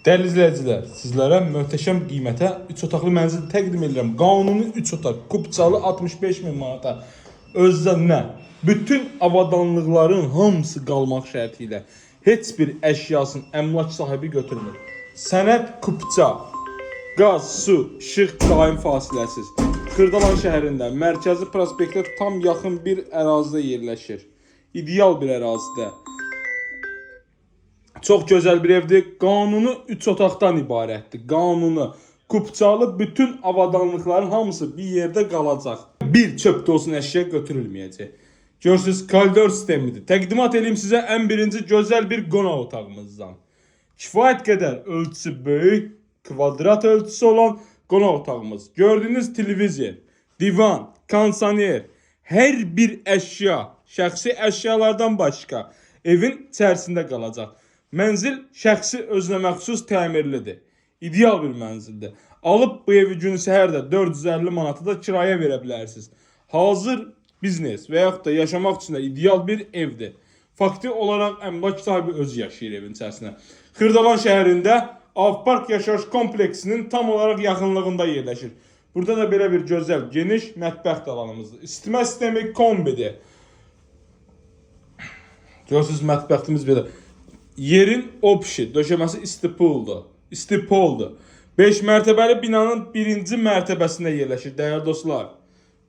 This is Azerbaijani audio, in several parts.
Dəyərli izləyicilər, sizlərə möhtəşəm qiymətə 3 otaqlı mənzil təqdim edirəm. Qanuni 3 otaq, kupçalı 65 min manata. Özdə nə? Bütün avadanlıqların hamısı qalmaq şərti ilə heç bir əşyasını əmlak sahibi götürmür. Sənəd kupça, qaz, su, işıq daim fasiləsiz. Xırdalan şəhərində mərkəzi prospektə tam yaxın bir ərazidə yerləşir. İdeal bir ərazidə. Çox gözəl bir evdir. Qanuni 3 otaqdan ibarətdir. Qanuni. Kupçalı bütün avadanlıqların hamısı bir yerdə qalacaq. Bir çöp də olsun əşya götürülməyəcək. Görürsüz, koridor sistemidir. Təqdimat eləyim sizə ən birinci gözəl bir qonaq otağımızdan. Kifayət qədər ölçüsü böyük, kvadrat ölçüsü olan qonaq otağımız. Gördüyünüz televizor, divan, kondisioner, hər bir əşya, şəxsi əşyalardan başqa evin içərisində qalacaq. Mənzil şəxsi özünə məxsus təmirlidir. İdeal bir mənzildir. Alıb bu evi gün səhər də 450 manata da kirayə verə bilərsiniz. Hazır biznes və yaxud da yaşamaq üçün də ideal bir evdir. Faktiki olaraq əmlak sahibi özü yaşayır evin içərisində. Xırdalan şəhərində Avpark yaşayış kompleksinin tam olaraq yaxınlığında yerləşir. Burada da belə bir gözəl, geniş mətbəx də alanımızdır. İsitmə sistemi kombidir. Görürsünüz mətbəximiz belə. Yerin opşi, döşəməsi istipoldur. İstipoldur. 5 mərtəbəli binanın birinci mərtəbəsində yerləşir dəyərli dostlar.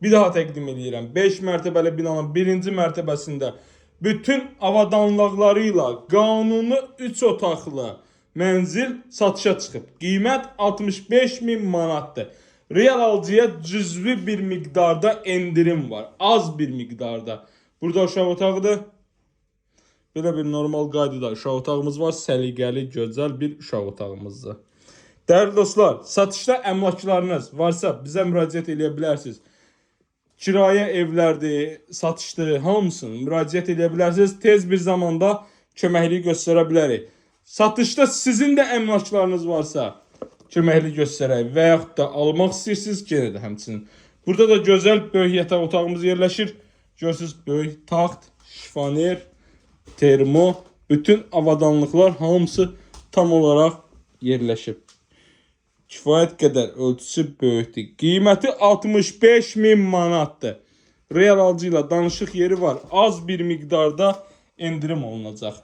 Bir daha təqdim edirəm. 5 mərtəbəli binanın birinci mərtəbəsində bütün avadanlıqları ilə qanuni 3 otaqlı mənzil satışa çıxıb. Qiymət 65 min manatdır. Real alıcıya cüzvi bir miqdarda endirim var. Az bir miqdarda. Burada uşaq otağıdır. Belə bir normal qaydada uşaq otağımız var. Səliqəli, gözəl bir uşaq otağımızdır. Dəyərli dostlar, satışda əmlaklarınız varsa bizə müraciət eləyə bilərsiniz. Kirayə evlərdir, satışdır, hamısını müraciət eləyə bilərsiniz. Tez bir zamanda köməklik göstərə bilərik. Satışda sizin də əmlaklarınız varsa köməklik göstərək və yaxud da almaq istəyirsiniz, yenə də həmçinin. Burada da gözəl böyük yataq otağımız yerləşir. Görürsüz, böyük taxt, şifaner, termo, bütün avadanlıqlar hamısı tam olaraq yerləşib. Kifayət qədər ölçüsü böyükdür. Qiyməti 65 min manatdır. Real alıcı ilə danışıq yeri var. Az bir miqdarda endirim olunacaq.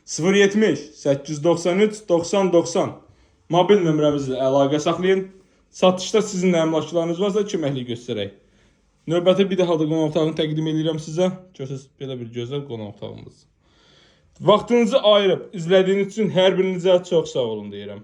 070 893 90 90 mobil nömrəmizlə əlaqə saxlayın. Satışda sizin də əmlaklarınız varsa köməklik göstərək. Növbəti bir daha da qonaq otağını təqdim edirəm sizə. Görürsüz, belə bir gözəl qonaq otağımız. Vaxtınızı ayırıb izlədiyiniz üçün hər birinizə çox sağ olun deyirəm.